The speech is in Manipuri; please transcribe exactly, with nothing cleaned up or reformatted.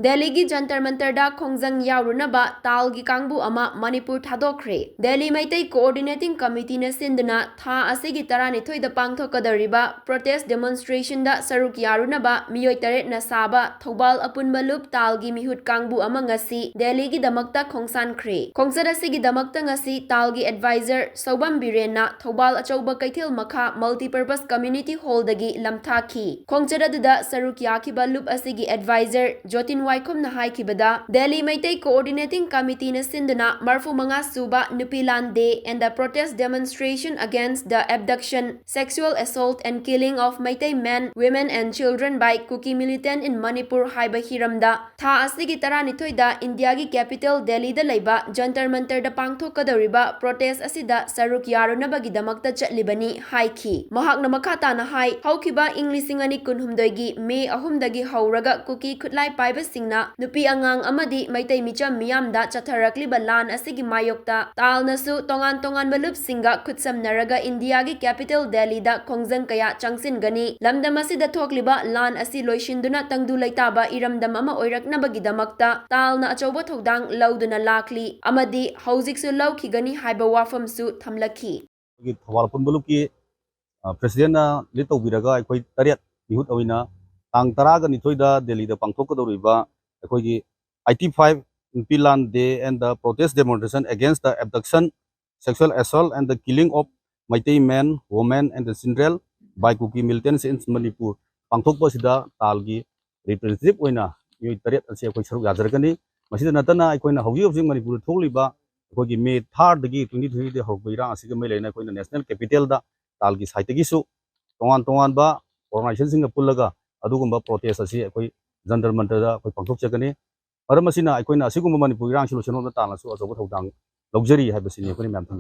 ꯗꯦꯜꯂꯤꯒꯤ ꯖꯟꯇꯔ ꯃꯟꯇꯔꯗ ꯈꯣꯡꯖꯪ ꯌꯥꯎꯔꯨꯅꯕ ꯇꯥꯜꯒꯤ ꯀꯥꯡꯕꯨ ꯑꯃ ꯃꯅꯤꯄꯨꯔ ꯊꯥꯗꯣꯛꯈ꯭ꯔꯦ꯫ ꯗꯦꯜꯂꯤ ꯃꯩꯇꯩ ꯀꯣꯑꯣꯔꯗꯤꯅꯦꯇꯤꯡ ꯀꯃꯤꯇꯤꯅ ꯁꯤꯟꯗꯨꯅ ꯊꯥ ꯑꯁꯤꯒꯤ ꯇꯔꯥꯅꯤꯊꯣꯏꯗ ꯄꯥꯡꯊꯣꯛꯀꯗꯧꯔꯤꯕ ꯄ꯭ꯔꯣꯇꯦꯁ ꯗꯦꯃꯣꯟꯁꯇ꯭ꯔꯦꯁꯟꯗ ꯁꯔꯨꯛ ꯌꯥꯔꯨꯅꯕ ꯃꯤꯑꯣꯏ ꯇꯔꯦꯠꯅ ꯁꯥꯕ ꯊꯧꯕꯥꯜ ꯑꯄꯨꯟꯕ ꯂꯨꯞ ꯇꯥꯜꯒꯤ ꯃꯤꯍꯨꯠ ꯀꯥꯡꯕꯨ ꯑꯃ ꯉꯁꯤ ꯗꯦꯜꯂꯤꯒꯤꯗꯃꯛꯇ ꯈꯣꯡꯁꯥꯟꯈ꯭ꯔꯦ꯫ ꯈꯣꯡꯆꯠ ꯑꯁꯤꯒꯤꯗꯃꯛꯇ ꯉꯁꯤ ꯇꯥꯜꯒꯤ ꯑꯦꯗꯚꯥꯏꯖꯔ ꯁꯧꯕꯝ ꯕꯤꯔꯦꯟꯅ ꯊꯧꯕꯥꯜ ꯑꯆꯧꯕ ꯀꯩꯊꯦꯜ ꯃꯈꯥ ꯃꯜꯇꯤꯄꯔꯄꯁ ꯀꯝꯃ꯭ꯌꯨꯅꯤꯇꯤ ꯍꯣꯜꯗꯒꯤ ꯂꯝꯊꯥꯈꯤ꯫ ꯈꯣꯡꯆꯠ ꯑꯗꯨꯗ ꯁꯔꯨꯛ ꯌꯥꯈꯤꯕ ꯂꯨꯞ ꯑꯁꯤꯒꯤ ꯑꯦꯗꯚꯥꯏꯖꯔ ꯖꯣꯇꯤꯟ ꯋꯥꯏꯈꯣꯝꯅ ꯍꯥꯏꯈꯤꯕꯗ, ꯗꯦꯜꯂꯤ ꯃꯩꯇꯩ ꯀꯣꯑꯣꯔꯗꯤꯅꯦꯇꯤꯡ ꯀꯃꯤꯇꯤꯅ ꯁꯤꯟꯗꯨꯅ ꯃꯔꯐꯨ ꯃꯉꯥ ꯁꯨꯕ ꯅꯨꯄꯤ ꯂꯥꯟ ꯗꯦ and the protest demonstration against the abduction, sexual assault and killing of Meitei men, women and children by Kuki militant in Manipur ꯍꯥꯏꯕ ꯍꯤꯔꯝꯗ ꯊꯥ ꯑꯁꯤꯒꯤ ꯇꯔꯥꯅꯤꯊꯣꯏꯗ ꯏꯟꯗꯤꯌꯥꯒꯤ ꯀꯦꯄꯤꯇꯦꯜ ꯗꯦꯜꯂꯤꯗ ꯂꯩꯕ ꯖꯟꯇꯔ ꯃꯟꯇꯔꯗ ꯄꯥꯡꯊꯣꯛꯀꯗꯧꯔꯤꯕ ꯄ꯭ꯔꯣꯇꯦꯁ ꯑꯁꯤꯗ ꯁꯔꯨꯛ ꯌꯥꯔꯨꯅꯕꯒꯤꯗꯃꯛꯇ ꯆꯠꯂꯤꯕꯅꯤ ꯍꯥꯏꯈꯤ꯫ ꯃꯍꯥꯛꯅ ꯃꯈꯥ ꯇꯥꯅ ꯍꯥꯏ, ꯍꯧꯈꯤꯕ ꯏꯪ ꯂꯤꯁꯤꯡ ꯑꯅꯤ ꯀꯨꯟꯍꯨꯝꯗꯣꯏꯒꯤ ꯃꯦ ꯑꯍꯨꯝꯗꯒꯤ ꯍꯧꯔꯒ ꯀꯨꯀꯤ ꯈꯨꯠꯂꯥꯏ ꯄꯥꯏꯕꯁꯤꯡꯅ ꯅꯨꯄꯤ ꯑꯉꯥꯡ ꯑꯃꯗꯤ ꯃꯩꯇꯩ ꯃꯤꯆꯝ ꯃꯤꯌꯥꯝꯗ ꯆꯠꯊꯔꯛꯂꯤꯕ ꯂꯥꯟ ꯑꯁꯤꯒꯤ ꯃꯥꯌꯣꯛꯇ ꯇꯥꯜꯅꯁꯨ ꯇꯣꯉꯥꯟ ꯇꯣꯉꯥꯟꯕ ꯂꯨꯞꯁꯤꯡꯒ ꯈꯨꯠꯁꯝꯅꯔꯒ ꯏꯟꯗꯤꯌꯥꯒꯤ ꯀꯦꯄꯤꯇꯦꯜ ꯗꯦꯜꯂꯤꯗ ꯈꯣꯡꯖꯪ ꯀꯌꯥ ꯆꯪꯁꯤꯟꯒꯅꯤ꯫ ꯂꯝꯗꯝ ꯑꯁꯤꯗ ꯊꯣꯛꯂꯤꯕ ꯂꯥꯟ ꯑꯁꯤ ꯂꯣꯏꯁꯤꯟꯗꯨꯅ ꯇꯪꯗꯨ ꯂꯩꯇꯥꯕ ꯏꯔꯝꯗꯝ ꯑꯃ ꯑꯣꯏꯔꯛꯅꯕꯒꯤꯗꯃꯛꯇ ꯇꯥꯜꯅ ꯑꯆꯧꯕ ꯊꯧꯗꯥꯡ ꯂꯧꯗꯨꯅ ꯂꯥꯛꯂꯤ ꯑꯃꯗꯤ ꯍꯧꯖꯤꯛꯁꯨ ꯂꯧꯈꯤꯒꯅꯤ ꯍꯥꯏꯕ ꯋꯥꯐꯝꯁꯨ ꯊꯝꯂꯛꯈꯤ꯫ ꯑꯩꯈꯣꯏꯒꯤ ꯊꯧꯕꯥꯜ ꯑꯄꯨꯟꯕ ꯂꯨꯞꯀꯤ, ꯑ, ꯄ꯭ꯔꯦꯁꯤꯗꯦꯟꯅ ꯂꯤꯗ ꯇꯧꯕꯤꯔꯒ ꯑꯩꯈꯣꯏ ꯇꯔꯦꯠ ꯃꯤꯍꯨꯠ ꯑꯣꯏꯅ ꯇꯥꯡ ꯇꯔꯥꯒ ꯅꯤꯊꯣꯏꯗ ꯗꯦꯜꯂꯤꯗ ꯄꯥꯡꯊꯣꯛꯀꯗꯧꯔꯤꯕ ꯑꯩꯈꯣꯏꯒꯤ eighty five ꯅꯨꯄꯤ ꯂꯥꯟ ꯗꯦ and the protest demonstration against the abduction, sexual assault and the killing of Meitei men, women and the children by Kuki militants in Manipur ꯄꯥꯡꯊꯣꯛꯄ ꯑꯁꯤꯗ ꯇꯥꯜꯒꯤ ꯔꯤꯄ꯭ꯔꯦꯖꯦꯟꯇꯦꯇꯤꯚ ꯑꯣꯏꯅ ꯃꯤꯑꯣꯏ ꯇꯔꯦꯠ ꯑꯁꯤ ꯑꯩꯈꯣꯏ ꯁꯔꯨꯛ ꯌꯥꯖꯔꯛꯀꯅꯤ꯫ ꯃꯁꯤꯗ ꯅꯠꯇꯅ ꯑꯩꯈꯣꯏꯅ ꯍꯧꯖꯤꯛ ꯍꯧꯖꯤꯛ ꯃꯅꯤꯄꯨꯔꯗ ꯊꯣꯛꯂꯤꯕ ꯑꯩꯈꯣꯏꯒꯤ ꯃꯦ ꯊꯥꯔꯗꯒꯤ twenty twenty ꯗ ꯍꯧꯔꯛꯄ ꯏꯔꯥꯡ ꯑꯁꯤꯒ ꯃꯔꯤ ꯂꯩꯅꯅ ꯑꯩꯈꯣꯏꯅ ꯅꯦꯁꯅꯦꯜ ꯀꯦꯄꯤꯇꯦꯜꯗ ꯇꯥꯜꯒꯤ ꯁꯥꯏꯠꯇꯒꯤꯁꯨ ꯇꯣꯉꯥꯟ ꯇꯣꯉꯥꯟꯕ ꯑꯣꯔꯒꯅꯥꯏꯖꯦꯁꯟꯁꯤꯡꯒ ꯄꯨꯜꯂꯒ ꯑꯗꯨꯒꯨꯝꯕ ꯄ꯭ꯔꯣꯇꯦꯁ ꯑꯁꯤ ꯑꯩꯈꯣꯏ ꯖꯟꯇꯔ ꯃꯟꯇꯔꯗ ꯑꯩꯈꯣꯏ ꯄꯥꯡꯊꯣꯛꯆꯒꯅꯤ꯫ ꯃꯔꯝ ꯑꯁꯤꯅ ꯑꯩꯈꯣꯏꯅ ꯑꯁꯤꯒꯨꯝꯕ ꯃꯅꯤꯄꯨꯔ ꯏꯔꯥꯡꯁꯤ ꯂꯣꯏꯁꯤꯟꯅꯕ ꯇꯥꯜꯅꯁꯨ ꯑꯆꯧꯕ ꯊꯧꯗꯥꯡ ꯂꯧꯖꯔꯤ ꯍꯥꯏꯕꯁꯤꯅꯤ ꯑꯩꯈꯣꯏꯅ ꯃꯌꯥꯝ ꯊꯝꯖꯔꯤ꯫